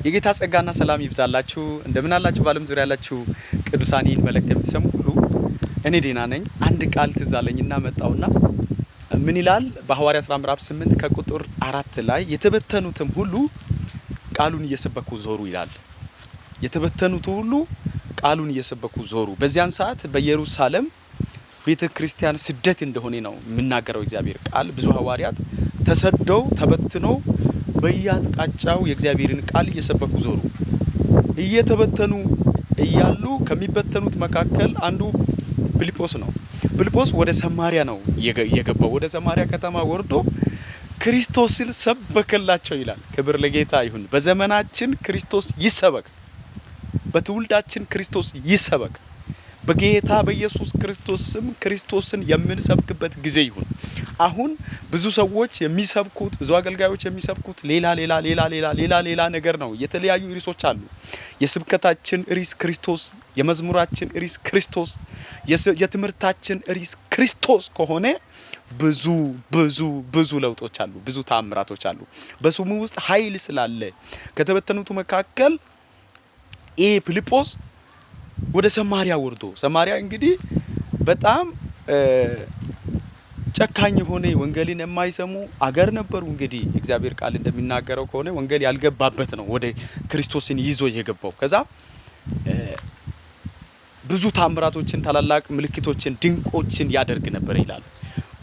የጌታ ጸጋና ሰላም ይብዛላችሁ። እንደምን አላችሁ? በዓለም ዙሪያ ያላችሁ ቅዱሳን ይህን መልእክት የምትሰሙ ሁሉ እኔ ደህና ነኝ። አንድ ቃል ትዝ አለኝና መጣውና ምን ይላል? በሐዋርያት ሥራ ምዕራፍ 8 ከቁጥር 4 ላይ የተበተኑትም ሁሉ ቃሉን እየሰበኩ ዞሩ ይላል። የተበተኑት ሁሉ ቃሉን እየሰበኩ ዞሩ። በዚያን ሰዓት በኢየሩሳሌም ቤተ ክርስቲያን ስደት እንደሆነ ነው የሚናገረው እግዚአብሔር ቃል። ብዙ ሐዋርያት ተሰደው ተበትነው በየአቅጣጫው የእግዚአብሔርን ቃል እየሰበኩ ዞሩ። እየተበተኑ እያሉ ከሚበተኑት መካከል አንዱ ፊልጶስ ነው። ፊልጶስ ወደ ሰማሪያ ነው የገባው። ወደ ሰማሪያ ከተማ ወርዶ ክርስቶስን ሰበከላቸው ይላል። ክብር ለጌታ ይሁን። በዘመናችን ክርስቶስ ይሰበክ። በትውልዳችን ክርስቶስ ይሰበክ። በጌታ በኢየሱስ ክርስቶስ ስም ክርስቶስን የምንሰብክበት ጊዜ ይሁን። አሁን ብዙ ሰዎች የሚሰብኩት፣ ብዙ አገልጋዮች የሚሰብኩት ሌላ ሌላ ሌላ ሌላ ሌላ ሌላ ነገር ነው። የተለያዩ ርዕሶች አሉ። የስብከታችን ርዕስ ክርስቶስ፣ የመዝሙራችን ርዕስ ክርስቶስ፣ የትምህርታችን ርዕስ ክርስቶስ ከሆነ ብዙ ብዙ ብዙ ለውጦች አሉ፣ ብዙ ተአምራቶች አሉ። በስሙ ውስጥ ኃይል ስላለ ከተበተኑት መካከል ይህ ፊልጶስ ወደ ሰማሪያ ወርዶ፣ ሰማሪያ እንግዲህ በጣም ጨካኝ የሆነ ወንጌልን የማይሰሙ አገር ነበሩ። እንግዲህ እግዚአብሔር ቃል እንደሚናገረው ከሆነ ወንጌል ያልገባበት ነው ወደ ክርስቶስን ይዞ የገባው። ከዛ ብዙ ታምራቶችን፣ ታላላቅ ምልክቶችን፣ ድንቆችን ያደርግ ነበር ይላል።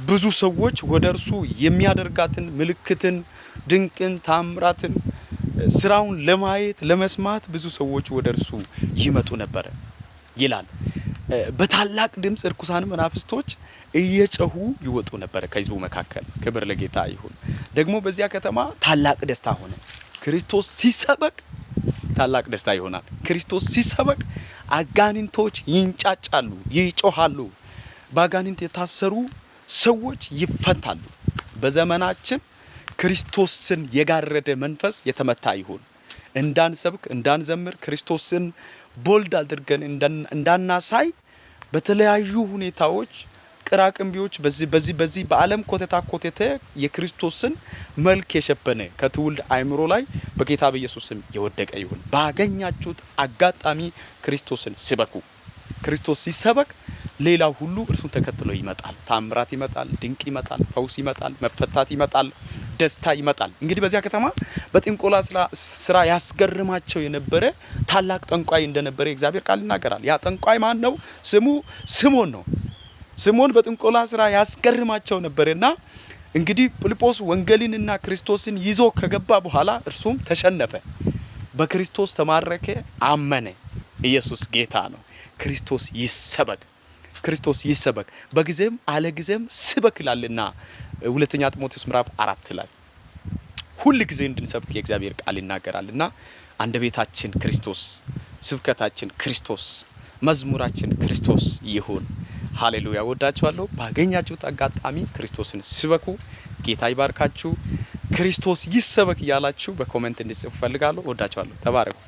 ብዙ ሰዎች ወደ እርሱ የሚያደርጋትን ምልክትን፣ ድንቅን፣ ታምራትን፣ ስራውን ለማየት ለመስማት ብዙ ሰዎች ወደ እርሱ ይመጡ ነበር ይላል። በታላቅ ድምፅ እርኩሳን መናፍስቶች እየጮሁ ይወጡ ነበር ከህዝቡ መካከል። ክብር ለጌታ ይሁን። ደግሞ በዚያ ከተማ ታላቅ ደስታ ሆነ። ክርስቶስ ሲሰበክ ታላቅ ደስታ ይሆናል። ክርስቶስ ሲሰበክ አጋንንቶች ይንጫጫሉ፣ ይጮሃሉ። በአጋንንት የታሰሩ ሰዎች ይፈታሉ። በዘመናችን ክርስቶስን የጋረደ መንፈስ የተመታ ይሁን። እንዳንሰብክ፣ እንዳንዘምር፣ ክርስቶስን bold አድርገን እንዳናሳይ በተለያዩ ሁኔታዎች ቅራቅንቢዎች በዚህ በዚህ በዚህ በዓለም ኮተታ ኮተተ የክርስቶስን መልክ የሸፈነ ከትውልድ አእምሮ ላይ በጌታ በኢየሱስ ስም የወደቀ ይሁን። ባገኛችሁት አጋጣሚ ክርስቶስን ስበኩ። ክርስቶስ ሲሰበክ ሌላው ሁሉ እርሱን ተከትሎ ይመጣል። ታምራት ይመጣል፣ ድንቅ ይመጣል፣ ፈውስ ይመጣል፣ መፈታት ይመጣል፣ ደስታ ይመጣል። እንግዲህ በዚያ ከተማ በጥንቆላ ስራ ያስገርማቸው የነበረ ታላቅ ጠንቋይ እንደነበረ የእግዚአብሔር ቃል ይናገራል። ያ ጠንቋይ ማን ነው? ስሙ ስምዖን ነው። ስምዖን በጥንቆላ ስራ ያስገርማቸው ነበርና እንግዲህ ፊልጶስ ወንጌልንና ክርስቶስን ይዞ ከገባ በኋላ እርሱም ተሸነፈ። በክርስቶስ ተማረከ፣ አመነ። ኢየሱስ ጌታ ነው። ክርስቶስ ይሰበክ፣ ክርስቶስ ይሰበክ። በጊዜም አለ ጊዜም ስበክ ይላልና ሁለተኛ ጢሞቴዎስ ምዕራፍ 4 ላይ ሁል ጊዜ እንድንሰብክ የእግዚአብሔር ቃል ይናገራልና አንደበታችን ክርስቶስ፣ ስብከታችን ክርስቶስ፣ መዝሙራችን ክርስቶስ ይሁን። ሃሌሉያ። ወዳችኋለሁ። ባገኛችሁት አጋጣሚ ክርስቶስን ስበኩ። ጌታ ይባርካችሁ። ክርስቶስ ይሰበክ እያላችሁ በ comment እንድጽፉ እፈልጋለሁ። ወዳችኋለሁ። ተባረኩ።